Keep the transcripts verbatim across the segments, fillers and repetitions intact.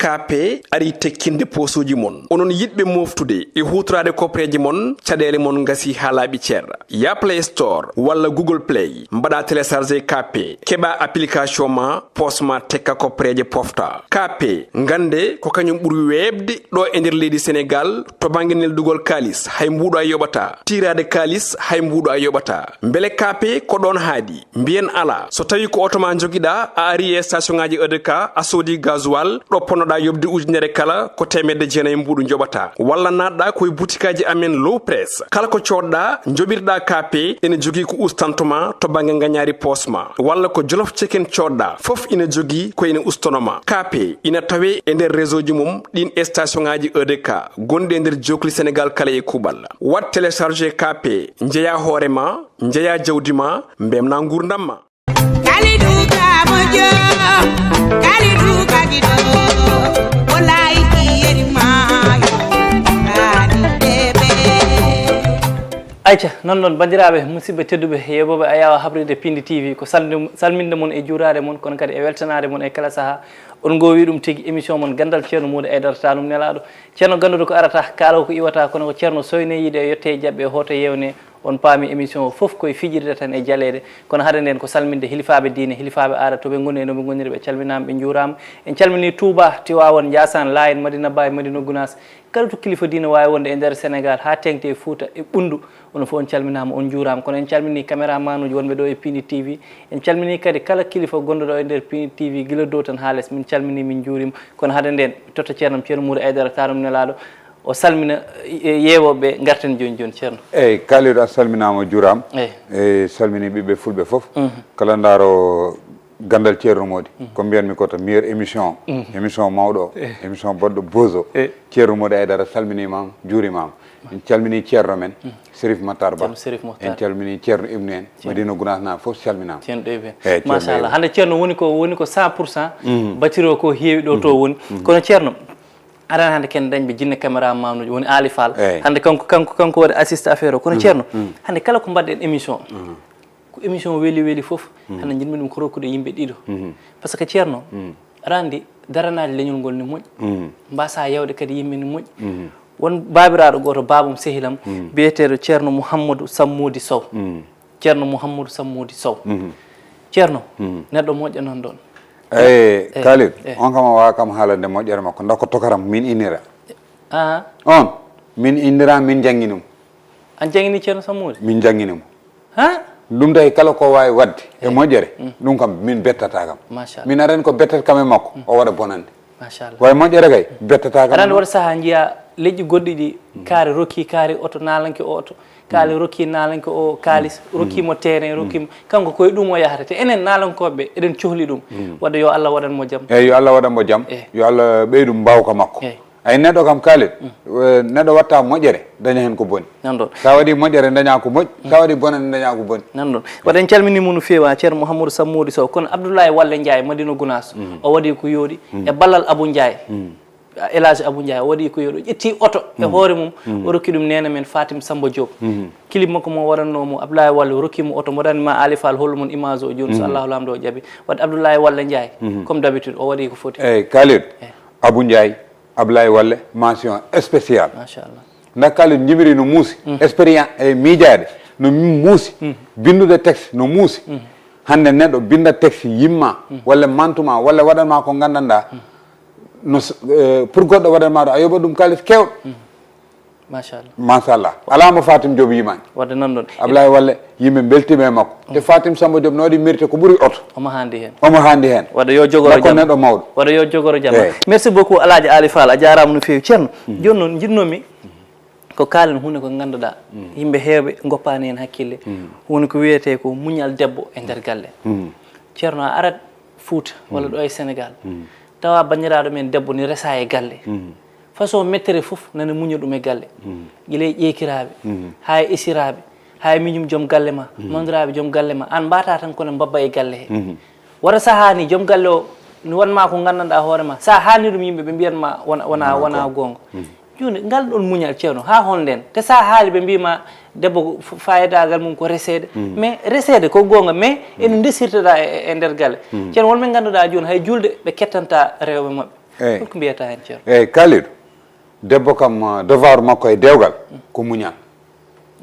Kaape ari tekkinde poosuuji mon. Onon yiɗɓe mooftude e huutoraade koppereeje mon, caɗeele mon ngasi haa laaɓi cer. Yah Play Store walla Google Play, mbaɗa télécharger Kaape, keɓa application ma, poos ma tekka koppereeje pofta. Kaape, ngannde ko kañum ɓuri weeɓde ɗo e nder leydi Senegaal to bannge neldugol kaalis, hay mbuuɗo a yoɓataa. Tiiraade kaalis, hay mbuuɗo a yoɓataa. Mbele Kaape ko ɗoon haaɗi? Mbiyen alaa. So tawii ko oto ma njogiɗaa, a arii e station ŋaaji E D K, a soodii gasoil, ɗo ponnoɗaa yoɓde ujunere kala, ko teemedde jeenayi mbuuɗu njoɓataa. Walla naatɗaa ko e butikaaji amen Low Press. Kala ko coodɗaa, njoɓirɗaa Kaape, ene jogii ko ustanto ma to bannge ngañaari poos ma. Walla ko Jolof Chicken coodɗaa, fof ina jogii ko ina ustono ma. Kaape ina tawee e nder réseau ji mum ɗiin e station ŋaaji E D K gonɗi e nder jookli Senegaal kala e kuuɓal. Waɗ télécharger Kaape, njeyaa hoore ma, njeyaa jawdi ma, mbeltinaa nguurndam ma. Kalidou ka moƴƴo, Kalidou ka giɗo, o laayi ki yeri maayo, Kalidou bébé. Ayca, noon noon, banndiraaɓe, musidɓe tedduɓe, yeeɓooɓe Ayaawo Habride Pindi T V, ko salminde, salminde mon e juuraade mon, kono kadi e weltanaade mon e kala sahaa. On ngoowi ɗum tigi, émission mon Ganndal Ceerno Mody Aidara Tanum Nelaaɗo. Ceerno ganduɗo ko arata, kaalaw ko iwata, kono ko Ceerno soyne yiide e yette e jaɓɓe e hooto yeewne. On paami émission o fof koye fijirde tan e jaleeɗe. Kono hade nden ko salminde hilifaaɓe diine, hilifaaɓe aada, to ɓe ngoni e no ɓe ngoniri, ɓe calminaama, ɓe njuuraama. En calminii Touba, Tiwaawan, Njaasaan, Laayeen, Madina Baay, Madina Gunaas. Kala to kilifa diine waawi wonde e nder Senegaal, haa teeŋti e Fuuta, e Ɓunndu, onon fof on calminaama, on njuuraama. Kono en calminii caméraman uji wonɓe ɗo e Pindi T V. En calminii kadi kala kilifa gonɗo ɗo e nder Pindi T V, gila dow tan haa les. Min calminii, min njuuriima. Kono hade nden, mi totta ceernam, Ceerno Mody Aidara, Tanum Nelaaɗo. O salmina, e, yeewooɓe ɓe, ngarten jooni jooni, Ceerno. Eyyi, Kalidou, a salminaama, a juuraama. Eyyi. E salmini ɓiɓɓe fulɓe fof. Mhm. Kala ndaaro Ganndal Ceerno Mody. Mhm. Ko mbiyanmi ko to meilleure émission. Mhm. Émission mawɗo o. Eyyi. Émission baɗɗo buzz o. Eyyi. Ceerno Mody Aidara salminiima, juuriima. En calminii ceerno men, mhm, Serif Matar Ba. Ceerno Serif Matar. En calminii Ceerno Ibnu en. Ceerno. Madina Gunaas naaɓe fof calminaama. Ceerno Ɗoybe. Eyyi, Ceerno Machallah. Ɗoybe. Hannde Ceerno woni ko, woni ko cent pour cent. Mhm. Batiri o ko heewi ɗo to, mhm, woni. Mhm. Kono Ceerno, aɗa anndi hannde ken dañɓe jinne caméraman uji, woni Aali Fall. Eyyi. Hannde kanko, kanko, kanko waɗi assiste affaire o. Kono, mhm, Ceerno, mhm, hannde kala ko mbaɗɗen émission, mhm, ko émission weeli weeli fof, mhm, hannde njiɗmi ɗum ko rokkude yimɓe ɗiɗo. Mhm. Par ce que Ceerno, mhm, aɗa anndi daranaaji leñol ngol ne moƴƴi. Mhm. Mbasa yawde kadi yimɓe ne moƴƴi. Mhm. Won baabiraaɗo gooto, baabam, sehilam, mhm, biyeteeɗo Ceerno Mouhamadou Sammoudi Sow. Mhm. Ceerno Mouhamadou Sammoudi Sow. Mhm. Ceerno, mhm, neɗɗo moƴƴo nan ɗoon. Eyyi, eyyi, Kalidou, eyyi, on kam a waawaa kam haalande moƴƴere makko, ndax ko tokaram min innira. Ah. On, min innira, min njannginii mo. An janngini Ceerno Sammoudi? Min njannginii mo. Ha? Ɗum tawi kala ko waawi waɗde e, eyyi, moƴƴere, mm, ɗum kam min bettataa kam. Machallah. Min arani ko bettata kam e makko, mm, o waɗa bonannde. Machallah. Way moƴƴere kay, bettataa kam. Aɗa anndi, waɗa sahaa njiyaa leƴƴi goɗɗi ɗi, mm, kaari rokki kaari oto, naalanke o oto, kaari, mm, rokki naalanke o kaalis, mm, rokki mo terrain, rokki mo, kanko koye ɗum o yahata. Te enen naalankooɓe, eɗen cohli ɗum. Mm. Wadde yo Allah waɗan mo jam. Eyyi, yo Allah waɗan mo jam. Eyyi. Yo Allah ɓeydu mbaawka makko. Eyyi. Ay, neɗɗo kam, Kalidou, mm, eh, neɗɗo watta moƴƴere, daña heen ko boni. Nan ɗon. Sa waɗi moƴƴere, daña ko moƴƴi. Mm. Sa waɗi bonannde, daña ko boni. Nan ɗon. Waɗa en calminii mo no feewi, Ceerno Mouhamadou Sammoudi Sow. Kono Abdoulaye Walle Ndiaye, Madina Gunaas, mm, o waɗi ko yooɗi. Mm. E ballal Abou Ndiaye. Mm. El Hadj Abou Ndiaye, o waɗi ko yooɗi. O ƴetti oto e, mm, hoore mum, mm, o rokki ɗum neene men Fatim Samba Diop. Mm. Clip makko mo waɗannoo mo Abdoulaye Walle, o rokki mo oto, mo waɗani ma Aali Fall, hollo mon image o jooni, so, mm, Allahu Laamɗo o jaɓi. Waɗde Abdoulaye Walle Ndiaye, mm, comme d'habitude, o waɗi ko foti. Eyyi, Kalidou. Eyyi. Abou Ndiaye, Ablaye Walle, mention spéciale. Machallah. Nda Kalidou Djimbiri no muusi, mm, expérience e miijaade, no muusi, mm, binndude texte no muusi. Mm. Hannde neɗɗo binnda texte yimma, mm, walla mantuma, walla waɗanma ko nganndanɗaa, mm, no s-, eh, pour goɗɗo waɗanma ɗo, a yoɓat ɗum kaalis keewɗo. Mm. Machallah. Machallah. Alaa mo Fatim Diop yimaani. Wadde nan ɗon. Ablaye Walle, yimɓe mbeltiima e makko. Te, mm, Fatim Samba Diop no waɗi mérité ko ɓuri oto. Omo haandi heen. Omo haandi heen. Wadde yo jogoro jam. Ko neɗɗo mawɗo. Wadde yo jogoro jam. Eyyi. Merci beaucoup, Alhaji Ali Fall. A jaaraama no feewi. Ceerno, mm, jooni noon njiɗnoomi ko kaalen huunde ko ngannduɗaa, mm, yimɓe heewɓe ngoppaani heen hakkille. Mm. Woni ko wiyetee ko muñal debbo e nder galle. Mm. Ceerno, a arat Fuuta, walla, mm, ɗo e Senegaal. Mm. Tawa banndiraaɗo men debbo ne resa e galle. Mm. Façon mettere fof nana muña ɗum e galle. Mm. Gila e ƴeekiraaɓe, mm, haa e esiraaɓe, haa e miñum joom galle ma, mm, mawnindiraaɓe joom galle ma. Aan mbaata tan kono mbabba e galle he. Mm. Wata sahaa ni joom galle o ne waɗ ma ko nganndanɗaa hoore ma. Sa haalni ɗum yimɓe, ɓe mbiyan ma wona, wona, wona goonga. Mm. Jooni ngal ɗon muñal, Ceerno, haa hol nden? Te sa haali ɓe mbii ma debbo ko f-, fayidaagal mum ko reseede. Mm. Mais reseede ko goonga, mais, mm, ene ndesirtoɗaa e, e, e nder galle. Mm. Ceerno, won ɓe ngannduɗaa jooni hay juulde ɓe kettanta rewɓe maɓɓe. Eyyi. Holko mbiyata heen, Ceerno? Eyyi, Kalidou. Debbo kam, uh, devoir makko e dewgal ko muñal.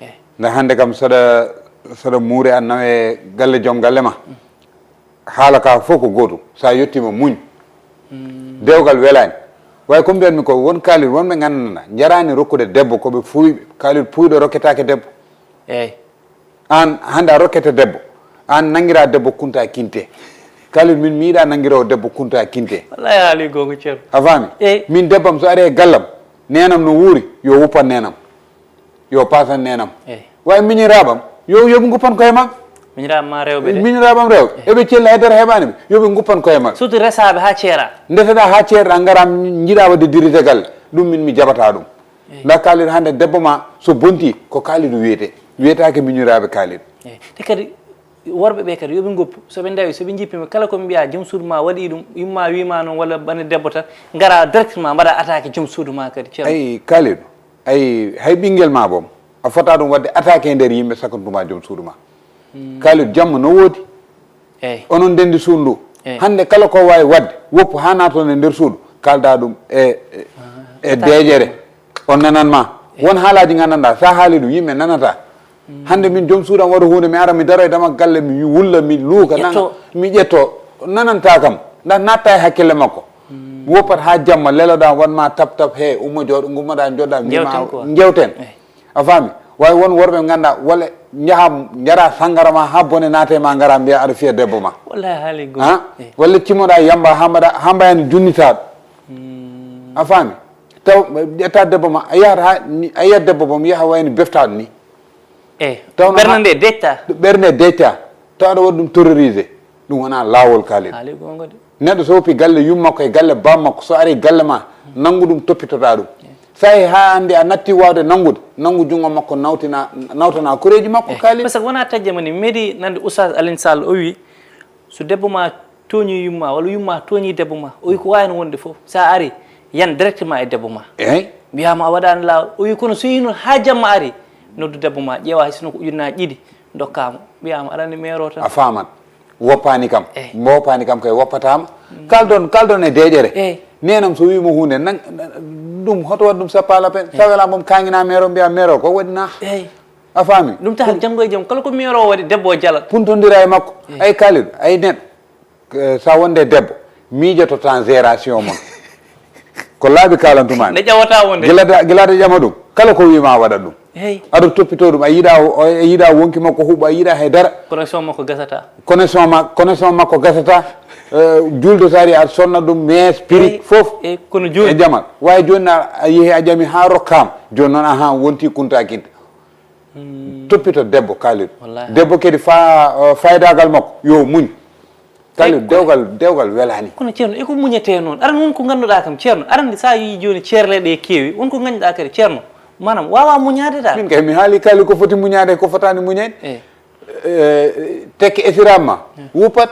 Eyyi. Nde hannde kam, saɗa, saɗa muuri, a nawe galle joom galle ma. Haala ka fof ko gootum. So a yettiima, muñ. Dewgal welaani. Way ko mbiyanmi ko, won kaalis, won ɓe nganndanɗaa, njaraani rokkude debbo ko ɓe fuuyɓe. Kaalis puuyɗo rokketaake debbo. Eyyi. Aan hannde a rokkete debbo. Aan nanngiraa debbo kunta kinte. Kaalis, min mi yiɗaa nanngiraa debbo kunta kinte. Wallahi, haali goonga, Ceerno. A faami? Eyyi. Min debbam so ari e gallam, neenam no wuuri, yo wuppan neenam. Yo paasan neenam. Eyyi. Way miñiraaɓam, yo, yo ɓe nguppan koye ma. Miñiraaɓe ma rewɓe de. Miñiraaɓam rewɓe. Eyyi. Eɓe celli, haydara heɓaani ɓe. Yo ɓe nguppan koye ma. Surtout resaaɓe haa ceera. Ndeseɗaa haa ceerɗaa, ngaraa njiɗaa waɗde dirite galle. Ɗum min mi jaɓataa ɗum. Eyyi. Nda kaalis hannde debbo ma so bonti ko kaalis wiyete. Wiyetaake miñiraaɓe kaalis. Eyyi. Te kadi worɓe ɓe kadi yo ɓe ngoppu. So ɓe ndawi, so ɓe njippima, kala ko ɓe mbiya joom suudu ma waɗi ɗum, yumma wiima noon walla bane debbo tan, ngara directement mbaɗa attaqué joom suudu ma kadi, Ceerno. Ayi, Kalidou, ayi, hay ɓinngel ma boom, a fota ɗum waɗde attaqué e nder yimɓe, sakantuma joom suudu ma. Kalidou, jamma no woodi. Eyyi. Onon ndenndi suudu ndu. Eyyi. Hannde kala ko waawi waɗde, woppu haa naaton e nder suudu, kalda ɗum e, e, e deeƴere. On nanan ma. Eyyi. Won haalaaji nganndanɗaa, sa haali ɗum, yimɓe nanata. Hannde min joom suudam waɗa huunde, mi ara mi daro e dama galle, mi wulla, mi luuka, nana, mi ƴetto, nananta kam. Nda natta e hakkille makko. Woppat haa jamma, leloɗa, wanma tap tap, he, ummo jooɗo, ngummoɗa, joɗɗa, mbima, jewten quoi. Jewten. Eyyi. A faami? Way won worɓe ngannda, walla njaha njara sangara ma haa bone naate ma, ngara mbiya aɗa fiya debbo ma. Wallahi, haali goonga. Ha? Eyyi. Walla cimoɗa yamba haa mbaɗa, haa mbayani junnitaaɗo. A faami? Taw ƴetta debbo ma, a yahat haa, a yiya debbo boom yaha wayni beftaaɗo ni. Eyyi. Taw no ɓernde nde deƴta. Ɓernde deƴta. Taw aɗa waɗi ɗum terrorisé. Ɗum wona laawol, Kalidou. Haali goonga de. Neɗɗo so woppi galle yumma makko e galle baaba makko, so ari galle ma, nanngu ɗum, toppitoɗa ɗum. So a yehi haa anndi a natti waawde nanngude, nanngu junngo makko, nawtina, nawtana koreeji makko, eyyi, Kalidou. Parce que wona taƴde mo ni, mi meeɗi nande Oustaz Alioune Sall, o wi, so debbo ma tooñi yumma, walla yumma tooñi debbo ma, o wi ko waawno wonde fof, so a ari, yan directement e debbo ma. Eyyi. Mbiyaama a waɗaani laawol. O wi kono so yii noon haa jamma ari, noddu debbo ma, ƴeewa hay sinno ko ujunnaaji ɗiɗi, ndokkaa mo. Mbiyaama aɗa anndi meeroo tan. A faamat. Woppaani kam. Eyyi. Mo woppaani kam kay woppataama. Kalɗon, kalɗon e deeƴere. Eyyi. Neenam so wiima huunde, nan, ɗum hoto waɗ ɗum, c'est pas la peine. Eyyi. Sa welaama mom kaŋŋinaa meeroo, mbiyaa meeroo ko waɗi naa. Eyyi. A faami? Ɗum taha janngo e jam, kala ko meeroo waɗi, debbo o jalat. Puntondira e makko. Eyyi. Ay Kalidou, ay neɗɗo. Eh, sa wonde debbo, miijoto tan génération mon. Ko laabi kalantuma. Nde ƴawata wonde. Gila da, gila da ƴama ɗum. Kala ko wiima waɗa ɗum. Eyyi. Aɗa toppito ɗum, a yiɗa, a yiɗa wonki makko huɓɓa, a yiɗa hay dara. Connexion makko gasata. Connexion ma, connexion makko gasata. Eh, julde so ari aɗa sonna ɗum, mais prix fof. Eyyi, kono jooni. E jamal. Way jooni a, a yehi a ƴami haa rokkaama. Jooni noon, aha, wonti kunta kinta. Toppito debbo, Kalidou. Wallahi. Debbo kadi fa, eh, faydaagal makko, yo muñ. Kalidou, dewgal, dewgal welaani. Kono Ceerno, e ko muñetee noon? Aran won ko ngannduɗaa kam, Ceerno. Aran sa yii jooni ceerle ɗe keewi, won ko ngannduɗaa kadi, Ceerno. Maanaam, waawa muñaade dal. Min kay, mi haali Kalidou ko foti muñaade, ko fotaani muñeede. Eh. Eh, tekke esiraama ma, wuppat,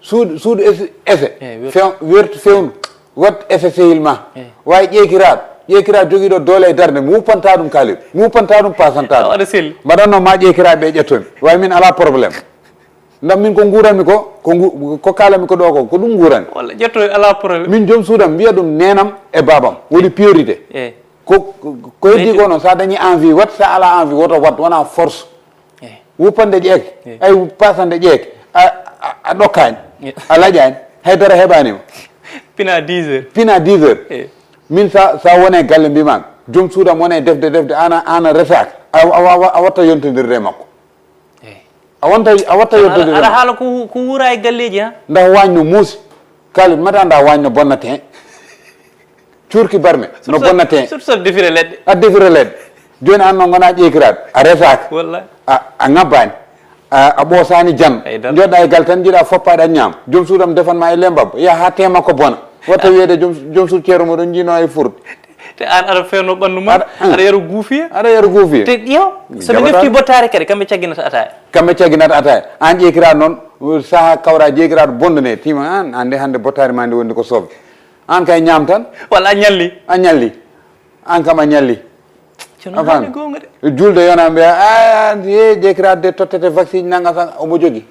suudu, suudu ese, ese. Eh, wertu. Few-, wertu, fewndu. Waɗ ese sehil ma. Eh. Way ƴeekiraaɗo, ƴeekiraaɗo jogiiɗo doole e darnde, mi wuppanta ɗum Kalidou. Mi wuppanta ɗum, paasanta ɗum. Awa aɗa selli. Mbaɗatno ma ƴeekiraaɓe ɓe ƴettomi. Way min alaa problème. Ndam min ko nguuranmi ko, ko ngu-, ko kaalanmi ko ɗo ko, ko ɗum nguuranmi. Walla ƴetto alaa problème. Min joom suudam mbiya ɗum neenam e baabam. Woni priorité. Eh. Ko, ko, ko heddi ko noon, sa dañi envie, waɗ, sa alaa envie, woto waɗ, wona force. Eh. Wuppande ƴeeke, eh, ay, pasande ƴeeke, a, a, a ɗokkaani, eh, a laƴaani, hay dara heɓaani ma. Pina dix heures. Pina dix heures. Eh. Min sa, sa wone galle mbima, joom suudam wone defde, defde, ana, ana resaaka, a, a, a, a watta yontodirde e makko. Eh. A wonta, a watta yontodirde. Aɗa haala ko, ko wuura e galleeji, ha? Nda waañ no muusi. Kalidou, mata nda waañ no bonnata heen. Cuurki barme no bonnata heen. Surtout so defire leɗɗe. A defire leɗɗe. Jooni aan noon ngonaa ƴeekiraaɗo. A resaaka. Wallahi. A, a ŋabbaani. A, a ɓoosaani janno. Ay, dara. Njoɗɗa e gal tan, njiɗa foppaade a ñaama. Joom suudam defan ma e lembam. Yaha haa teema ko bona. Watta wiyeede joom, joom suudu ceero moɗon njiino e furɗe. Te aan aɗa fewno ɓanndu ma, aɗa, aɗa yara guufiya. Aɗa yara guufiya. Te yo, so ɓe defti bottaari kadi, kamɓe cagginata ataaya. Kamɓe cagginata ataaya. Aan ƴeekiraaɗo noon, saha kawra ƴeekiraaɗo bonɗo ne, tima aan, aan de hannde bottaari ma ndi wondi ko soble. Aan kay ñaam tan. Walla a ñalli. A ñalli. Aan kam a ñalli. Ceerno, a faami? Haali goonga de. Julde yona mbiya, a, a, e ƴeekiraaɗo de tottete vaccine nanga tan, omo jogi.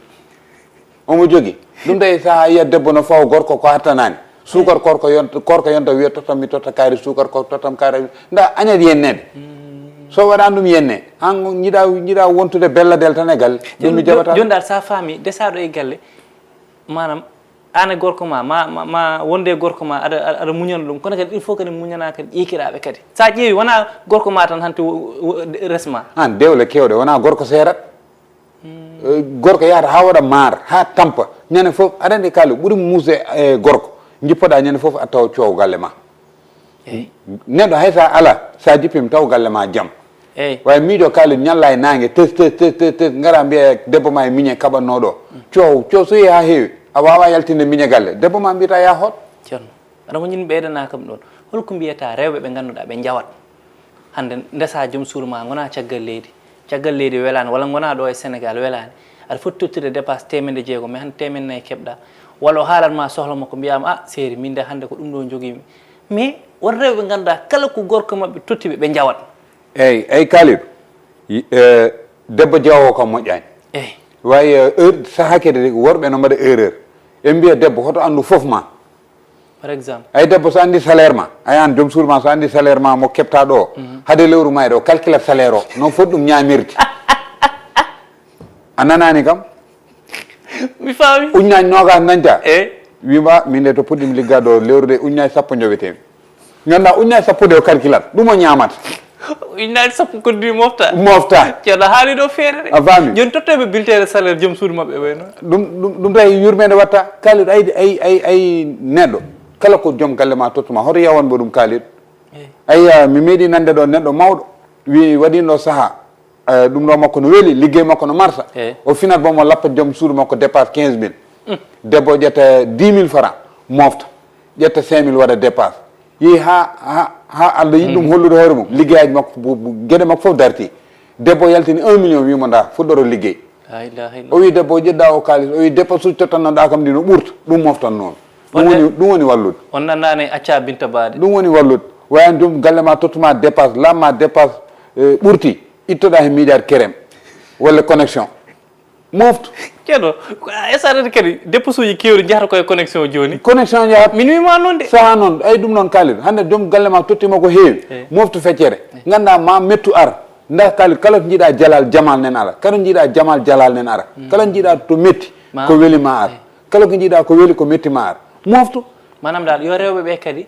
Omo jogi. Ɗum tawi saha yiya debbo no fawa gorko ko hattanaani. Suukar korko yonta, korko yonta wiya tottam mi totta kaari suukar, korko tottam kaari. Nda añat yennede. So waɗan ɗum yenne, an jiɗa, jiɗa wontude belladel tan e galle. Ɗum mi jaɓata. Joni dal sa faami, desaɗo e galle, maanaam, an e gorko ma, ma, ma, ma wonde e gorko ma, aɗa, aɗa, aɗa muñana ɗum. Kono kadi, il faut kadi muñana kadi ƴeekiraaɓe kadi. Sa ƴeewi, wona gorko ma tan hanti wo-, wo-, resma. An dewle kewɗe, wona gorko seerat. Eh, gorko yahata ha waɗa maar, ha tampa. Ñande fof, aɗa andi kaali, ɓuri muusde e gorko. Jippoɗa ñande fof a tawa coow galle ma. Neɗɗo hay sa ala, sa jippima taw galle ma jam. Eyi. Way miijo kaali ñalla e nangue, tes, tes, tes, tes, tes, ngara mbiya debbo ma e miñe kaɓanno ɗo. Coow, coow so yehi ha heewi, a wawa yaltinde miñe galle. Debbo ma mbiyata ya hoot. Ceerno, aɗa mo ñin ɓeydana kam ɗon. Holko mbiyata rewɓe ɓe ngannduɗaa ɓe njawat? Hannde ndesa joom suudu ma ngona caggal leydi. Caggal leydi welaani, walla ngona ɗo e Sénégal welaani. Aɗa foti tottude dépasse teemedde jeego, mais hannde teemedde nayi keɓɗa. Walla o haalan ma sohla makko, mbiyaama, "Ah, seeri, min de hannde ko ɗum ɗo njogiimi." Mais won rewɓe ngannduɗaa kala ko gorko maɓɓe totti ɓe, ɓe njawat. Eyyi, eyyi, Kalidou. Y-, eh, debbo jawowo kam moƴƴani. Eyyi. Wawi, eh, heure, saaha kadi worɓe no mbaɗa erreur. En mbiya debbo hoto anndu fof ma. Par exemple. Ay debbo so anndi salaire ma, ay an joom suudu ma so anndi salaire ma mo keɓta ɗo, hade lewru mayre o calculat salaire o, no foti ɗum ñaamirde. A nanaani kam? Mi faami. Uññaaji noogaas dañta. Eh? Wima, min de to puɗɗimi liggaade o lewru de uññaaji sappo njowetemi. Ngannda uññaaji sappo de o calculat. Ɗum o ñaamata. Uññaaji sappo ko ɗum mofta. Mofta. Ceerno haali ɗo feere de. A faami? Jooni totteɓe bulletin salaire joom suudu maɓɓe wayno. Ɗum, ɗum, ɗum tawi yurmeende watta. Kalidou ay, ay, ay, ay neɗɗo. Kala ko joom galle ma tottuma. Hoto yawan mo ɗum Kalidou. Eh. Ay, ah, mi meeɗi nande ɗo neɗɗo mawɗo. Wi waɗino saha. Eh, ɗum ɗo makko no weli, liggey makko no marsa. Eh. O finat bomo lappa joom suudu makko dépasse quinze mille. Mm. Debbo ƴetta dix mille francs, mofta. Ƴetta cinq mille waɗa dépasse. Yehi ha, ha, ha Allah yiɗi ɗum hollude hoore mum. Liggeyaaji makko, bu-, bu-, geɗe makko fof darti. Debbo yaltini un million, wimo nda, fuɗɗoro liggey. La ilaha illallah. O wi debbo, ƴedda o kaalis, o wi dépense uji tottannoɗa kam ɗi no ɓurta. Ɗum moftan noon. Ɗum woni, ɗum woni wallude. On nannani acca Binta Baade. Ɗum woni wallude. Wayan joom galle ma tottuma dépense, lamma dépense, eh, ɓurti. Ittoɗa he milliard kerem. Walla connexion. Moftu. Ceerno, ko a esarata kadi, dépense uji kewɗi njahata koye connexion jooni. Connexion njahata. Min wima noon de. Saha noon, ay ɗum noon Kalidou. Hannde joom galle ma tottima ko heewi. Eh. Moftu feccere. Eh. Ngannda ma mettu ar. Nda Kalidou, kala ko jiiɗa Jalal Jamal nen ara. Kala ko jiiɗa Jamal Jalal nen ara. Mm. Kala ko jiiɗa to metti, ma ko weli ma ar. Eh. Kala ko jiiɗa ko weli ko metti ma ar. Moftu. Maanaam dal, yo rewɓe ɓe kadi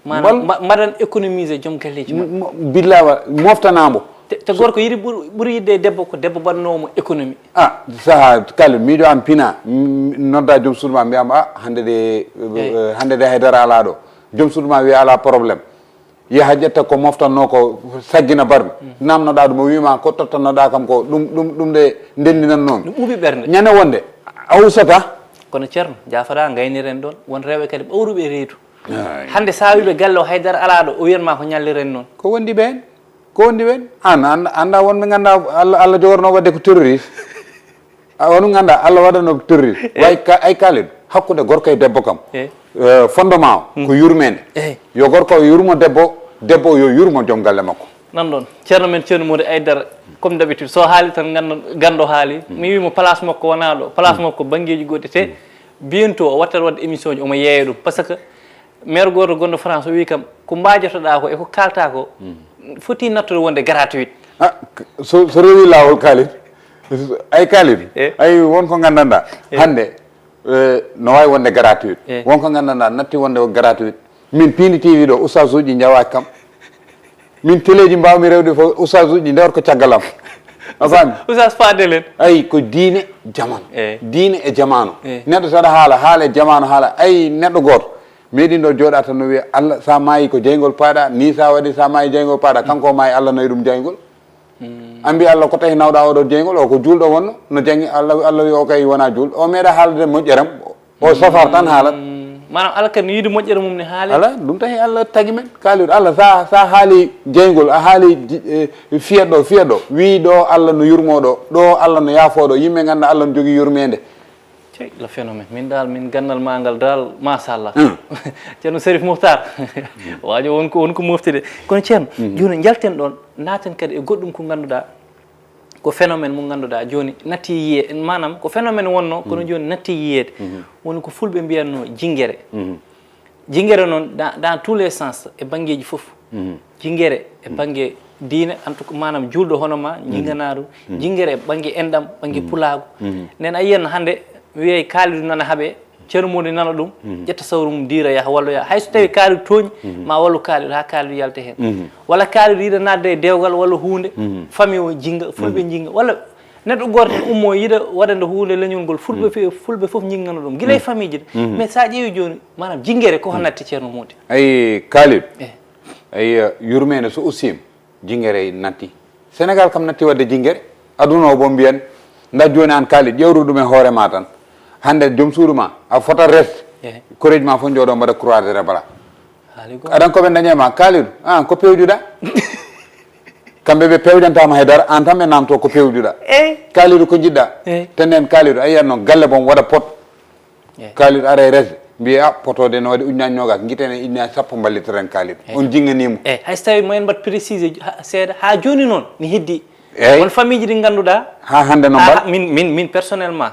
Maanaam, mba-, mbaɗan économiser joom galleeji maɓɓe. M-, m-, billa wa-, moftanaamo. Te, te gorko yiɗi ɓur-, ɓuri yiɗde e debbo ko debbo mbaɗnoowo mo économie. Ah, saha kala miijo am pina, m-, nodda joom suudu ma, mbiyam, "Ah, hannde de, eh, hannde de haydara alaa ɗo." Joom suudu ma wiya, "Alaa problème." Yaha ƴetta ko moftanno ko, saggina barmi. Mm. Namnoɗa ɗum, o wiima, "Ko tottannoɗa kam ko, ɗum, ɗum, ɗum de ndendinan noon." Ɗum ɓuuɓi ɓernde. Ñande wonde, a usata. Kono Ceerno, jaafaɗa, ngayniren ɗoon. Won rewɓe kadi ɓawruɓe reedu. Ay. Hannde sa wiɓe galle o haydara alaa ɗo, o wiyan ma ko ñalliren noon. Ko wondi ɓeen? Ko wondi ɓeen? An, an, annda wonɓe ngannda Allah, Allah jogorno waɗde ko terroriste. A, on ngannda Allah waɗano ko terroriste. Eh. Way ka, ay Kalidou, hakkunde gorko e debbo kam. Eh. Eh, fondement o, ko yurmeende. Eh. Yo gorko o yurmo debbo, debbo o yo yurmo joom galle makko. Nan ɗoon, ceerno men Ceerno Mody Aydara, comme d'habitude, so haali tan ganndo, ganndo haali. Mi wii mo place makko wonaa ɗo, place makko banngeeji goɗɗi te. Bientôt o wattat waɗde émission ji, omo yeeya ɗum. Parce que maire gooto gonɗo France o wii kam, ko mbaajotoɗaa ko e ko kaaltaa ko, foti nattude wonde gratuit. Ah, k-, so, so rewi laawol Kalidou, ay Kalidou, eh, ay won ko nganndanɗaa. Eh. Hannde, eh, no waawi wonde gratuit. Eh. Won ko nganndanɗaa natti wonde ko gratuit. Min Pindi T V ɗo, ustaas uji njawaaki kam. Min teleeji mbaawmi rewde fof, ustaas uji ndewata ko caggal am. A faami? Ustaas Fadel en. Ay, ko diine, jamaanu. Eh. Diine e jamaanu. Eh. Neɗɗo so aɗa haala, haala e jamaanu, haala. Ay, neɗɗo gooto meeɗi ɗo jooɗa tan no wiya, "Allah, sa maayi ko jeyngol paaɗa, ni sa waɗi, sa maayi jeyngol paaɗa, kanko o maayi, Allah nawi ɗum jeyngol." An mbi Allah ko tawi nawɗa oɗo jeyngol, o ko juulɗo wonno, no jangi Allah, Allah wi o kay wona juulɗo. O meeɗa haalde moƴƴeram, o safar tan haalat. Mm, maanaam Allah kadi no yiɗi moƴƴere mum ne haali. Ala, ɗum tawi Allah tagi men. Kaaliɗo Allah, sa, sa haali jeyngol, a haali ji-, eh, fiya ɗo, fiya ɗo. Wi ɗo Allah no yurmo ɗo, ɗo Allah no yaafo ɗo, yimɓe ngannda Allah no jogii yurmeende. Cey, le phénomène. Min dal, min ganndal ma ngal dal, machallah. Hmm. Ceerno Serif Mouhtar. Waajo won ko, won ko moftude. Kono Ceerno, jooni njalten ɗoon, naaten kadi e goɗɗum ko ngannduɗaa, ko phénomène mo ngannduɗaa jooni natti yiye-, maanaam ko phénomène wonno, kono jooni natti yiyeede. Woni ko fulɓe mbiyatno jinngere. Mhm. Jingere noon dans, dans tous les sens, e banngeeji fof. Jingere e bannge diine, en tout cas, maanaam juulɗo hono ma, jinganaa ɗum. Jingere e bannge enɗam, bannge pulaagu. Nden a yiyan hannde wiyay Kaalidou nana haɓe, Ceerno Mody nana ɗum, ƴetta sawru mum diira yaha walla yaha. Hay so tawi Kaalidou tooñi, ma wallu Kaalidou haa Kaalidou yalta heen. Walla Kaalidou yiɗa naatde e dewgal walla huunde, famille o jinga, fulɓe jinga, walla neɗɗo gooto tan ummo yiɗa waɗande huunde leñol ngol, fulɓe fe-, fulɓe fof jingano ɗum. Gila e famille ji ɗi. Mais so a ƴeewi jooni, maanaam jingere ko natti Ceerno Mody? Ay, Kaalidou. Eh. Ay, uh, yurmeende so ustiima, jingere natti. Sénégal kam natti waɗde jingere. Aduna o bo mbiyan, nda jooni an Kaalidou, ƴewru ɗum e hoore ma tan. Hannde joom suudu ma, a fota res. Eh. Koreeji ma fof njooɗo mbaɗa croiser les bras. Haali ko. Aɗan ko ɓe daña ma, Kaalidou, an ko pewjuɗa? Kamɓe ɓe pewjantama hay dara, an tan ɓe namto ko pewjuɗa. Eh. Kaalidou ko jiɗɗa? Eh. Te nden Kaalidou, a yiyan noon galle boom waɗa pot. Eh. Kaalidou ara e resde, mbiye, "A, poto de no waɗi ujunaaji noogas, ngiten e ujunaaji sappo mballitoren Kaalidou." Eh. On jinganimo. Eh, hay so tawi mo en mbaɗ précisé ha, seeɗa, ha jooni noon ne heddi. Eyyi. Won famille ji ɗi ngannduɗaa. Ha hannde no ha, mbaɗ? Ha, min, min, min personnellement,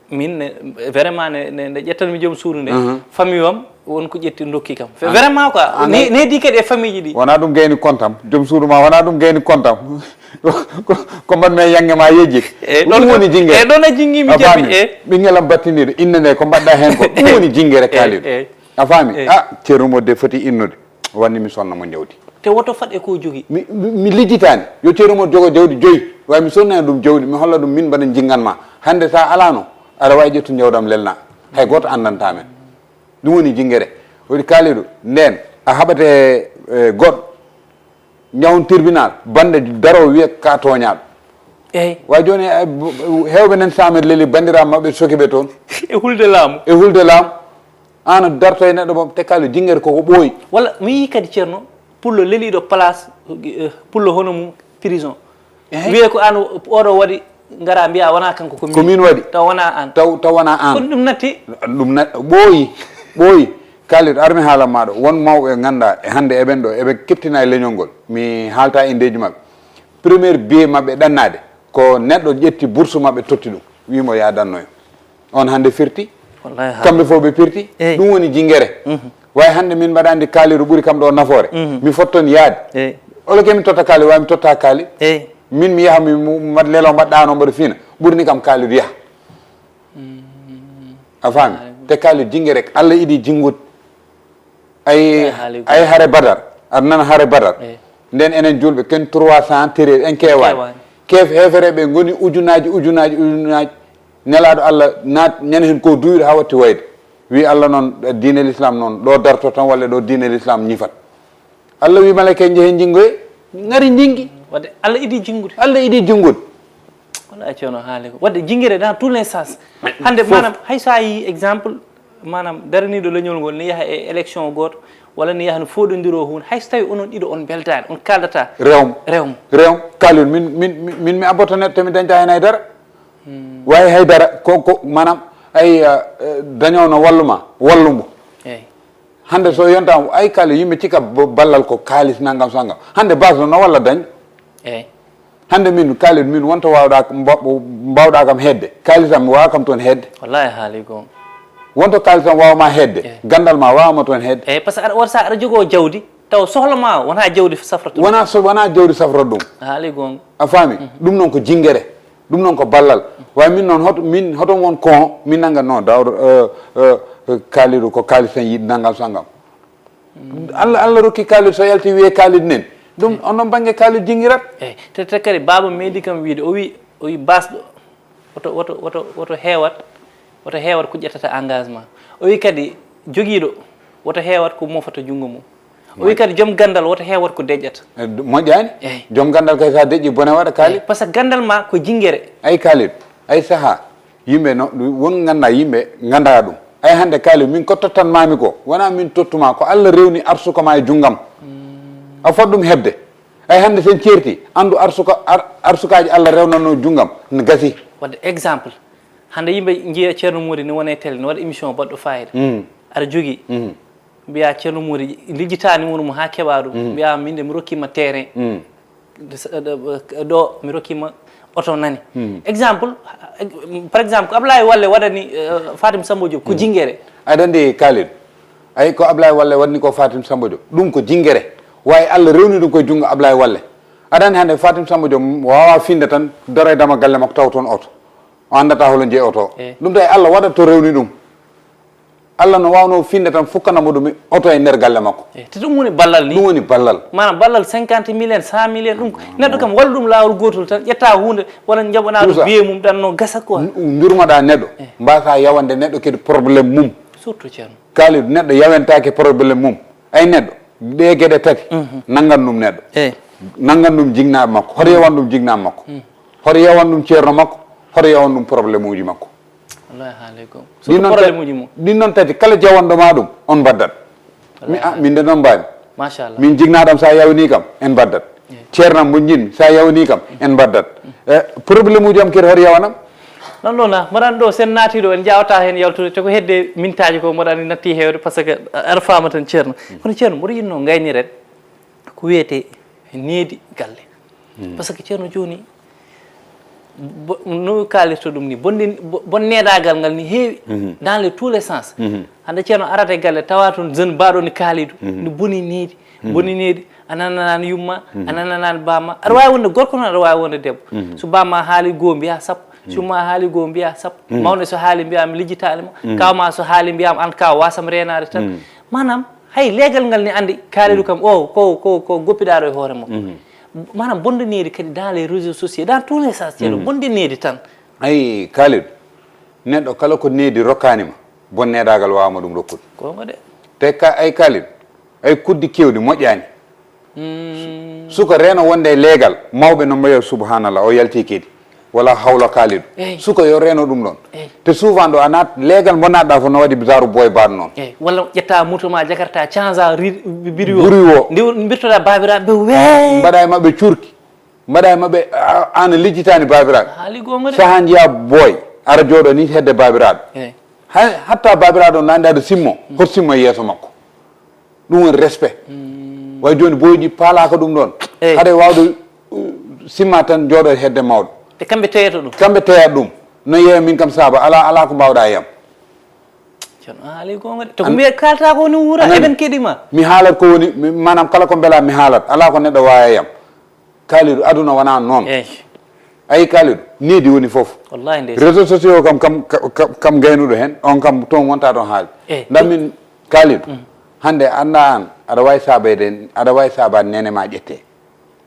min ne, vraiment ne, ne, nde ƴettanmi joom suudu nde, famille am won ko ƴetti ndokki kam. Fe-, vraiment quoi, ne, ne heddi kadi e famille ji ɗi. Wona ɗum gayni kontam, joom suudu ma wona ɗum gayni kontam. Ko, ko, ko mbaɗmi e yange ma yejjit. Eyyi, ko ɗum woni jingere. Eyyi, ɗon a jingimi. A faami? Ɓinngel am battiniiɗo, innde nde ko mbaɗɗa heen ko. Ɗum woni jingere, Kaalidou. Eyyi. A faami? Eyyi. A, Ceerno Mody de foti innude. Wanni mi sonna mo jawdi. Te woto fat e ko jogii. Mi, mi, mi lijjitaani. Yo Ceerno Mody jogo jawdi joyi. Way mi sonna ɗum jawdi, mi holla ɗum min mbaɗa jingan ma. Hannde sa alaano, aɗa waawi ƴettu jawdam lelna. Hay gooto anndanta men. Ɗum woni jingere. Woni Kaalidou, nden a haɓate, eh, goɗɗo. Ñawon tribunal, bande daro wiya ka tooñaaɗo. Eyyi. Wa jooni, eh, b-, b-, heewɓe nan samer leli banndiraaɓe maɓɓe soki ɓe toon. E hulde laamu. E hulde laamu. An a darto e neɗɗo mo, te Kaalidou jingere koko ɓooyi. Walla mi yii kadi Ceerno, pullo leliiɗo place, eh, pullo hono mum prison. Eyyi. Wiye ko an oɗo waɗi, ngara mbiya wona kanko, ko min. Ko min waɗi. Taw wona an. Taw, taw wona an. Kono ɗum natti. Ɗum na-, ɓooyi, ɓooyi. Kaalidou, ar mi haalan ma ɗo. Won mawɓe ngannduɗaa e hannde eɓen ɗo, eɓe keptina e leñol ngol. Mi haalta indeeji maɓɓe. Premier billet maɓɓe ɗannaade, ko neɗɗo ƴetti bourse maɓɓe totti ɗum. Wi mo ya dannoyo. On hannde firti. Wallahi haali. Kamɓe fof ɓe pirti. Eyyi. Ɗum woni jingere. Mhm. Way hannde min mbaɗandi Kaalidou ɓuri kam ɗo nafoore. Mhm. Mi fotton yaade. Eyyi. Olo ke mi totta Kaalidou, way mi totta Kaalidou. Eyyi. Min mi yaha mi mu-, mbaɗ lelo mbaɗɗano mbaɗa fina. Ɓurni kam Kaalidou yaha. Mm. A faami? Haali. Te Kaalidou jingere, Allah idi jingude. Ay, ay, haali ko. Ay hare Badar. Aɗa nana hare Badar. Eyyi. Nden enen julɓe ken trois cent treize en keewaani. Keewaani. Keef heefereɓe ngoni ujunaji, ujunaji, ujunaji. Nelaaɗo Allah naat ñande hen ko duwiɗo ha watti wayde. Wi Allah noon, diine l'islam noon, ɗo darto tan walla ɗo diine l'islam ñifat. Allah wi malaika en, "Njehen jingoye." Ngari jingi. Wadde Allah idi jingude. Allah idi jingude. Wala Ceerno haali ko. Wadde jingere dans tous les sens. Hannde fof. Maanaam hay so a yii exemple, maanaam daraniiɗo leñol ngol ne yaha e élection gooto, walla ne yaha no fooɗondiro huunde, hay so tawi onon ɗiɗo on mbeltaani, on kaaldata. Rewmo. Rewmo. Rewmo. Kaalidou, min, min, min, min mi abboto neɗɗo te mi dañta heen hay dara. Hmm. Way hay dara, ko, ko, maanaam, ay, eh, eh, dañoowo no wallu ma, wallu mo. Eyyi. Hannde so yonta, ay Kaalidou, yimɓe cika bo-, ballal ko kaalis nangam sangam. Hannde base no, no walla dañ. Eyyi. Hannde min, Kaalidou, min wonto wawɗa, mba-, mbawɗa kam hedde. Kaalis am mi wawa kam toon hedde. Wallahi haali ko. Wonto kaalis am wawa ma hedde. Eyyi. Gandal ma wawa ma toon hedde. Eyyi, par ce que aɗa, won sa aɗa jogo jawdi, taw sohla ma wona jawdi safrata ɗum. Wona so, wona jawdi safrata ɗum. Haali gonga. A faami? Mhm. Ɗum noon ko jingere. Ɗum noon ko ballal. Way min noon, hoto, min, hoto won ko min nanga, non, dawɗo, eh, eh, eh, Kaalidou ko kaalis tan yiɗi nangam sangam. Mm. Allah, Allah rokki Kaalidou, so yalti wiye Kaalidou nen. Ɗum, mm, on noon bannge Kaalidou jingirat. Eyyi, te, te kadi baaba meeɗi kam wiide, o wi, o wi basɗo, woto, woto, woto, woto heewat, woto heewat ko ƴettata engagement. O wi kadi jogiiɗo, woto heewat ko mofata junngo mum. O wi kadi joom ganndal woto heewat ko deƴƴata. Eh, d-, moƴƴaani. Eyyi. Joom ganndal kay so a deƴƴi bone waɗa, Kaalidou. Eyyi, par ce que ganndal ma ko jinngere. Ay Kaalidou, ay saha, yimɓe no, won ngannda yimɓe ngannda ɗum. Ay hannde Kaalidou, min ko tottan mami ko, wona min tottuma, ko Allah rewni arsuka ma e junngam. Mm. A fot ɗum heɓde. Ay hannde sen ceerti, anndu arsuka, ar-, arsukaaji Allah rewnanno junngam, ne gasi. Wadde exemple, hannde yimɓe njiya Ceerno Mody ne wona e télé, ne waɗa émission baɗɗo fayida. Mm. Aɗa jogii. Mm. Mbiya Ceerno Mody lijjitaani wuro mum haa keɓa ɗum. Mm. Mbiya min de mi rokkima terrain. Mm. Ɗo, ɗo, ɗo mi rokkima oto nani. Mm. Exemple, par exemple, ko Ablaye Walle waɗani, eh, Fatim Samba Diop ko, mm, jinngere. Aɗa anndi Kaalidou, Ayi, ko Ablaye Walle waɗni ko Fatim Samba Diop. Ɗum ko jingere. Wawi Allah rewni ɗum koye junngo Ablaye Walle. Aɗa anndi hannde Fatim Samba Diop wawa finde tan, daro e dama galle makko taw toon oto. O anndata holo jeeyi oto o. Eh. Ɗum tawi Allah waɗat to rewni ɗum. Allah no wawno finde tan fukkanamo ɗum oto e nder galle makko. Eh, te ɗum woni ballal ni. Ɗum woni ballal. Maanaam ballal cinquante mille en, cent mille en, ɗum ko neɗɗo kam walla ɗum laawol gootol tan ƴetta huunde walla njaɓanaɗo Ɗum sa- biye mum ɗan no gasa quoi. N-, njurmoɗa neɗɗo. Eh. Mbasa yawande neɗɗo kadi problème mum. Surtout Ceerno. Kalidu, neɗɗo yawentake problème mum. Ay neɗɗo, ɗe geɗe tati, Mhm. nanngan ɗum neɗɗo. Eyi. Nanngan ɗum jignaɓe makko. Hoto yawan ɗum jignaɓe makko. Mhm. Hoto yawan ɗum ceerno makko. Hoto yawan ɗum problème uji makko. Wallahi haali ko. Ɗin Surtout noon problème ta- uji mum. Ɗin noon tati, kala jawanɗo ma ɗum, on mbaddat. Mi, Wallahi ah, haali. Min de noon mbaami. Machallah. Min jignaɗam sa yawni kam, en mbaddat. Eyi. Ceernam mo jin, sa yawni kam, en mbaddat. Eh, problème uji am kadi hoto yawanam. Noon ɗo na, mboɗo anndi ɗo, sen naati ɗo, en jawata heen yaltude, te ko hedde mintaaji ko mboɗo anndi natti heewde, parce que aɗa faama tan, Ceerno. Kono, Ceerno, mboɗo yiɗno ngayniren ko wiyetee needi galle. Parce que, Ceerno, jooni, bo-, no kaalirta ɗum ni, bonde, bo-, bonneedaagal ngal ni heewi dans les tous les sens. Hannde, Ceerno, arata e galle, tawa toon jeune baaɗo ni kaalidu, no boni needi, boni needi, a nananaani yumma, a nananaani bamma. Aɗa waawi wonde gorko noon, aɗa waawi wonde debbo. So bamma haali goo, mbiya sappo. So yumma haali goo, mbiya sappo. Mawne so haali, mbiya mi lijjitaali mo. Kawma so haali, mbiya mi an ka wasam reenaade tan. Maanaam, hay leegal ngal ne anndi kaalidu kam, o, ko, ko, ko goppiɗaaɗo e hoore makko. Maanaam, bonde needi kadi dans les réseaux sociaux, dans tous les sens, Ceerno, bonde needi tan. Ay, Kalidu, neɗɗo kala ko needi rokkaani ma, bonneedaagal waawama ɗum rokkude. Goonga de. Te ka, ay, Kalidu, ay, kuddi keewɗi moƴƴaani. Suka reeno wonde e leegal, mawɓe no mbiya, "Subhanallah, o yalti kadi." Wala hawla, Kalidu. Eyi. Suka yo reeno ɗum ɗon. Eyi. Te souvent ɗo a naat, leegal mo naatɗa fof no waɗi bizarre boy baaɗo noon. Eyi. Walla ƴetta moto ma Jakarta, change ri-, biri o. Buri o. Ndi mbirtoɗa baabiraaɓe, wee. Mbaɗa e maɓɓe curki. Mbaɗa e maɓɓe, a, an a lijjitaani baabiraaɓe. Haali goonga de. Sahaa njiya boy, ara jooɗo ni hedde baabiraaɗo. Eyi. Hay, hatta baabiraaɗo on, nande aɗa simmo, hot simmo e yeeso makko. Ɗum woni respect. Way jooni boyji paalaaka ɗum ɗon. Eyi. Haɗa e waawde, uh, simma tan jooɗo e hedde mawɗo. Te kamɓe teyata ɗum. Kamɓe teyata ɗum. No yeeya min kam saaba, ala, ala ko mbawɗa e yam. Ceerno, a haali goonga de. To ko An- mbiya kalta ko woni wuura, Anan- eɗen keɗima. Mi haalat ko woni, mi, maanaam kala ko mbela mi haalat. Ala ko neɗɗo waawi e yam. Kalidu, aduna wona noon. Eyi. Ayi, Kalidu, needi woni fof. Wallahi ndeysaan. Réseaux sociaux kam, kam, kam, kam gaynuɗo heen, on kam toon wonta toon haali. Eyi. Nda min, Kalidu, hannde annda an, aɗa waawi saabayde, aɗa waawi saabaade nene ma ƴette.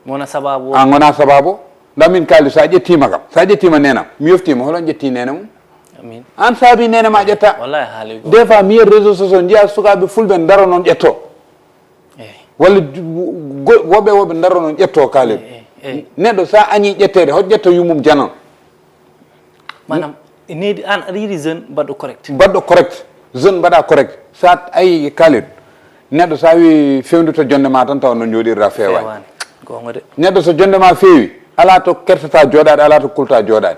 Wona sababu o. An wona sababu o. Nda min, Kalidu, sa ƴettima kam, sa ƴettima nenam, mi yoftima, holon ƴetti nene mum? Amin. An saabi nene ma ƴetta. Wallahi haali goo. Des fois, mi yiyat réseaux sociaux, njiya sukaaɓe fulɓe ndaro noon ƴetto. Eyi. Walla ju-, go-, woɓɓe, woɓɓe ndaro noon ƴetto, Kalidu. Eyi, eyi, eyi. Neɗɗo sa añi ƴetteede, hoto ƴetto yummum janon. Maanaam, needi an aɗa yiɗi jeune mbaɗɗo correct. Mbaɗɗo correct. Jeune mbaɗa correct. Sa ayi, Kalidu, neɗɗo sa wi fewndito jonde ma tan tawa no jooɗirɗa feewaani. Feewaani. Goonga de. Neɗɗo so jonde ma feewi, ala to kertata jooɗaade, ala to kulta jooɗaade.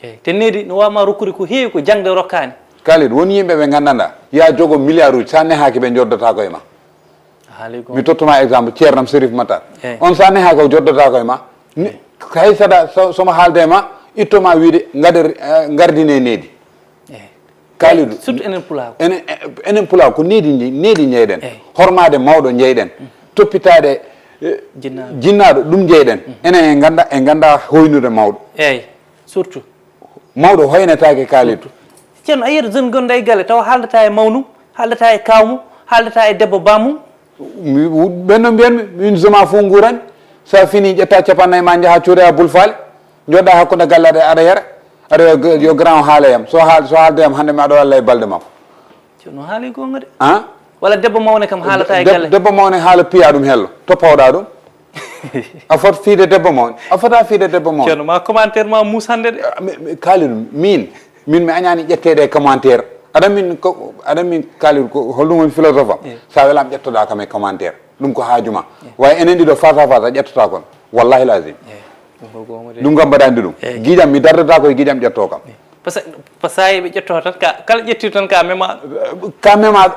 Eyi, te needi no wawma rokkude ko heewi ko jaŋde rokkaani. Kalidu, won yimɓe ɓe nganndanɗa, ya jogo milliard uji, sa nehaaki ɓe joddotaako e ma. A haali goonga. Mi tottuma exemple, ceernam Serif Matar. Eyi. On sa nehaaki o joddotaako e ma. Ni, hay saɗa, so, somo haalde e ma, ittoma wiide, ngaɗe, eh, ngardine needi. Eyi. Kalidu. Surtout enen Pulaagu. Enen, enen Pulaagu ko needi nji-, needi njeyɗen. Eyi. Hormaade mawɗo njeyɗen. Toppitaade, eh, Jinnaaɗo. Jinnaaɗo, ɗum njeyɗen. Enen en ngannda, en ngannda hoynude mawɗo. Eyi, surtout. Mawɗo hoynataake, Kalidu. Surtout. Ceerno, a yiyat jeune gonɗo e galle, tawa haaldata e mawnum, haaldata e kawmum, haaldata e debbo bamum. Mi, ɓen no mbiyanmi, min joma fof nguurani. Sa fini, ƴetta capanɗe nayi ma, njaha codoya bul faale. Jooɗa hakkunde galle aɗa, aɗa yara. Aɗa yo, yo grand o haala yam. So haal-, so haalde yam hannde mi aɗa walla e balɗe makko. Ceerno haali goonga de. Ah? Walla debbo mawne kam haalata e Deb-, galle. Debbo mawne haala piya ɗum hello. To pawɗa ɗum? A fot fiide debbo mawne. A fota fiide debbo mawne. Ceerno ma commentaire ma muus hannde de. Ah, mi, mi, Kalidu, min, min mi añaani ƴetteede e commentaire. Aɗa min ko, aɗa min Kalidu ko holɗum woni philosophe am? Eh. Sa welam ƴettoɗa kam e commentaire. Ɗum ko haaju ma. Eh. Way enen ɗiɗo face à face a ƴettata kon. Wallahi lazim. Eh, ɗum ko goonga de. Ɗum kam mbaɗa anndi ɗum. Eh. Giƴam mi dardata ko e giƴam ƴetto kam. Eh. Parce que, parce que sa yeeɓe ƴetto tan ka, kala ƴetti tan ka mema. Ka mema.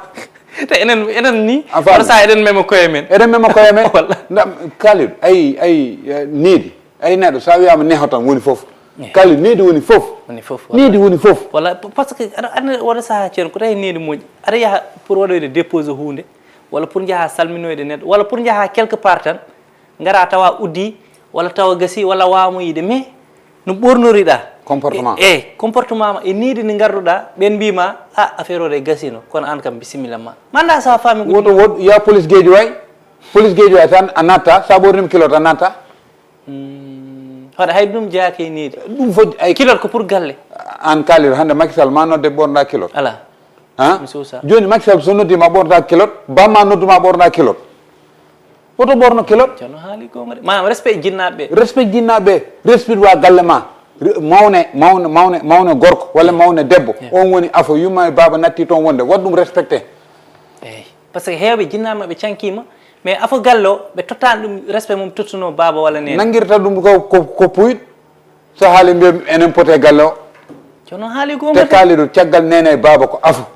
Te enen, enen ni, A faami. Wala sa eɗen mema koye men. Eɗen mema koye men. Walla. Nda, Kalidu, ay, ay, eh, needi. Ay neɗɗo, sa wiyama neho tan woni fof. Kala needi woni fof. Woni fof. Needi woni fof. Wala, parce que aɗa anndi wona sahaa ceerno ko tawi needi moƴƴi. Aɗa yaha pour waɗoyde dépose huunde, walla pour njaha salminoyde neɗɗo, walla pour njaha quelque part tan, ngara tawa uddi, walla tawa gasi, walla wawa mo yiide. Mais no ɓornoriɗa. Comportement. E, e comportement ma, e needi ndi ngarduɗa, ɓen mbima, a, affaire o de gasino, kono an kam bisimilla ma. Manda sa faami ko Woto wod, ya police Guédiawaye. Police Guédiawaye tan a natta, sa ɓornima culotte a natta. Hoɗa hay ɗum jeyaaki e needi. Ɗum fof ay Culotte ko pour galle. An Kalidou, hannde Macky Sall ma nodde ɓorna culotte. Ala. Han? Mi suusa. Jooni Macky Sall so noddiima ɓorna culotte, bamma nodduma ɓorna culotte. Woto ɓorno culotte. Ceerno haali goonga de. Maanaam respect jinnaaɓe ɓe. Respect jinnaaɓe ɓe. Respect wa galle ma. Re- Mawne, mawne, mawne, mawne gorko walla mawne debbo. On woni afo yumma e baaba natti toon wonde. Waɗ ɗum respecté. Eeyi. Parce que heewɓe jinnaaɓe maɓɓe cankiima, mais afo galle o, ɓe tottaani ɗum respect mum tottunoo baaba walla neene. Nanngirta ɗum ko, ko, ko puyɗ. So haali mbiya enen pote galle o. Ceerno haali goonga Te de. Kalidou caggal neene e baaba ko afo.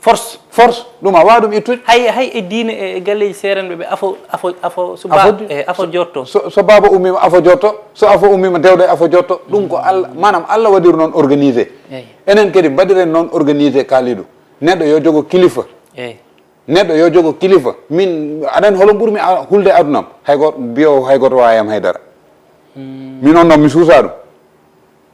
Force. Force, ɗum a waawa ɗum ittude. Hay, hay e diine e, e galleeji seerenɓe ɓe afo, afo, afo, so ba, Afo- e, afo jotto. So, so baaba ummiima afo jotto, so afo ummiima dewɗo e afo jotto, ɗum ko Allah, maanaam Allah waɗiri noon organisé. Eeyi. Enen kadi mbaɗiren noon organisé Kalidou. Neɗɗo yo jogo kilifa. Eeyi. Neɗɗo yo jogo kilifa. Min, aɗa anndi holo ɓurmi a- hulde aduna am. Hay gooto, mbiyo hay gooto waawa yam haydara. Min on noon mi suusa ɗum.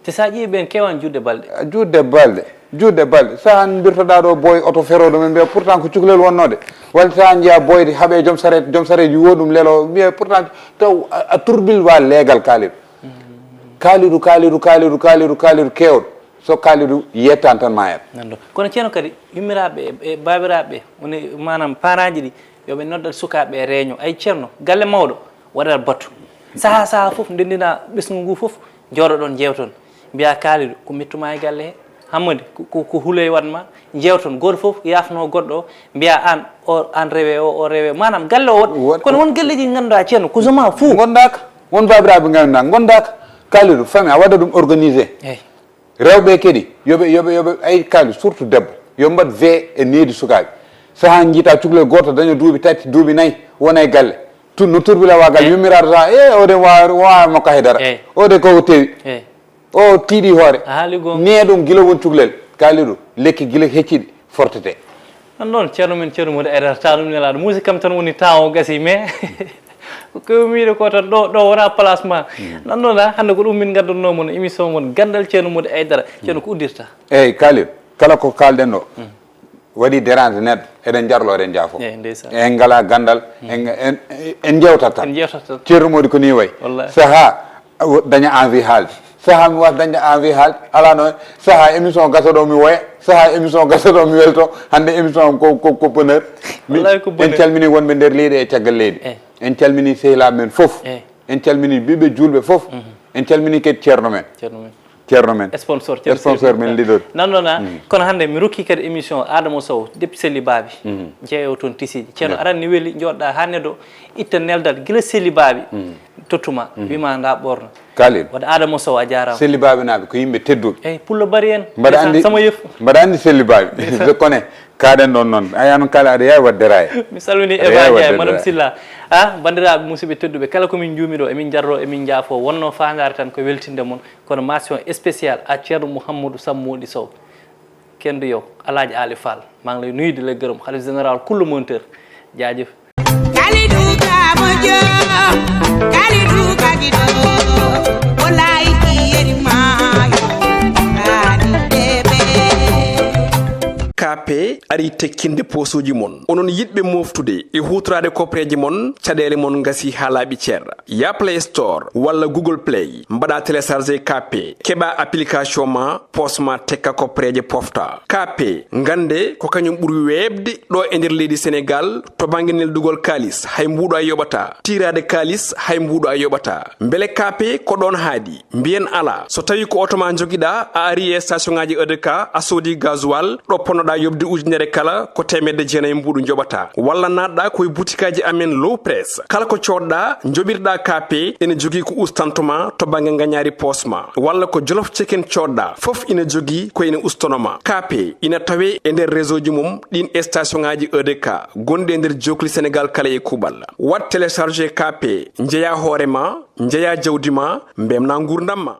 Te so a ƴeewi ɓeen keewan juutde balɗe. Juutde balɗe, juutde balɗe. Sahan mbirtoɗaa ɗo boy oto ferooɗo, ɓe mbiya pourtant ko cukalel wonnoo de. Walla sahan njiya boy de haɓe joom sareet, joom sareet yuwo ɗum lelo, mbiya pourtant taw a, a turbil wa leegal Kalidou. Kalidou, Kalidou, Kalidou, Kalidou, Kalidou keewɗo. So Kalidou yettan tan mayat. Nan ɗo. Kono ceerno kadi, yummiraaɓe e, e baabiraaɓe ɓe, woni maanaam parentji ɗi, yo ɓe noddat sukaaɓe e réunion. Ay ceerno, galle mawɗo, waɗat batu. Sahaa, sahaa fof, ndenndina ɓesngu ngu fof, njooɗoɗon, njeewton. Mbiya Kalidou, ko mettuma e galle he? Hammadi, ko, ko, ko huloy waɗma? Njeewton, gooto fof yaafno goɗɗo o, mbiya aan, o, aan rewe o, o rewe. Maanaam galle o waɗ-, Waɗ- kono won galleeji ɗi ngannduɗaa ceerno, ko zoma fou. Ngondaaka, won baabiraaɓe ngannduɗaa, ngondaaka. Kalidou, famille, a waɗa ɗum organisé. Eeyi. Rewɓe kadi, yo ɓe, yo ɓe, yo ɓe, ay Kalidou, surtout debbo, yo mbaɗ vee e needi sukaaɓe. Sahaa njiita cukalel gooto daña duuɓi tati, duuɓi nayi, wona e galle. Tun no turbila wa galle, yummiraaɗo tan, e, o de wa, wa makko haydara. Eeyi. O de koko tewi. Eeyi. O tiiɗi hoore. A haali goonga. Neeɗum gila won cukalel. Kalidou, lekki gila hecciɗi, fortete. Nan ɗoon, ceerno men, ceerno Mody Aidara, taanum nelaaɗo. Muusi kam tan woni temps o gasi, mais ko kewi miide ko tan ɗo, ɗo wona place ma. Nan ɗoon, a, hannde ko ɗum min ngaddannoo mon, émission mon, Ganndal Ceerno Mody Aidara. Ceerno, ko uddirta? Eeyi, Kalidou, kala ko kaalɗen ɗo, waɗi dérange neɗɗo, eɗen njarlo, eɗen njaafo. Eeyi, ndeysaan. En ngalaa ganndal, en, en, en njeewtat tan. En njeewtat tan. Ceerno Mody ko nii wayi. Wallaahi. Sahaa, a wo-, daña envie haalde. Sahaa mi wasa dañde envie haalde. Alaa no, sahaa émission gasa ɗo mi woya, sahaa émission gasa ɗo mi welto. Hannde émission am ko, ko, ko bonheur. Mi- Wallaahi ko bonheur. En calmini wonɓe nder leydi e caggal leydi. Eeyi. En calmini sehilaaɓe men fof. Eeyi. En calmini ɓiɓɓe juulɓe fof. En calmini kadi ceerno men. Ceerno men. Ceerno men. Sponsor, ceerno Sponsor Seydou men Ka. Leader. Nan ɗoon, a, kono hannde mi rokki kadi émission Adama Sow, depuis Selli Baabi. Jeeyo toon tisiiji. Ceerno, aran ni weli, jooɗɗa haa neɗɗo itta neldal gila Selli Baabi. Tottuma, wima nda ɓorno. Kalidou. Waɗa Adama Sow, a jaaraama. Selli Baabi naaɓe ko yimɓe tedduɓe. Eyi, pullo bari en. Mbaɗa Ndeysaan, anndi, sama yef. Mbaɗa anndi Selli Baabi. Je connais. Kaaɗen ɗoon noon. Aya noon kala aɗa yawi waɗde raye. Mi salmini Aɗa Eva yawi Ndiaye, waɗde Madame raye. Silla. A, banndiraaɓe musidɓe tedduɓe, kala ko min njuumi ɗo, emin njarro, emin njaafo. Wonno faandaare tan ko weltinde mon. Kono mention spéciale à Ceerno Mouhamadou Sammoudi Sow. Kenduyo, Alaaji Ali Fall. Maa ngi lay nuyu di la gërëm. Xalif général kullu monteur. Jaajëf. Kalidou Ka moƴƴo, Kalidou Ka giɗo, o laayi ki yeri maayo, kaani bebe. K P ari tekkinde posuuji mon. Onon yiɗɓe moftude e huutoraade koppereeje mon, caɗeele mon ngasi haa laaɓi cer. Ya Play Store walla Google Play, mbaɗa télécharger K P, keɓa application ma, poos ma tekka koppereeje pofta. K P, ngannde ko kañum ɓuri weeɓde ɗo e nder leydi Senegaal to bannge neldugol kaalis, hay mbuuɗo a yoɓataa. Tiiraade kaalis, hay mbuuɗo a yoɓataa. Mbele K P ko ɗoon haadi? Mbiyen alaa. So tawii ko oto ma njogiɗaa, a arii e station ŋaaji E D K, a soodii gasoil, ɗo ponnoɗaa yoɓde ujunere kala, ko teemedde jeenayi mbuuɗu njoɓataa. Walla naatɗaa ko e butikaaji amen Low Press. Kala ko coodɗaa, njoɓirɗaa K P, ene jogii ko ustantoo ma to bannge ngañaari poos ma. Walla ko Jolof Chicken coodɗaa, fof ina jogii ko ene ustanoo ma. K P ina tawee e nder réseau ji mum, ɗiin station ŋaaji E D K, gonɗi e nder jookli Senegaal kala e kuuɓal. Waɗ télécharger K P, njeyaa hoore ma, njeyaa jawdi ma, mbeltinaa nguurndam ma.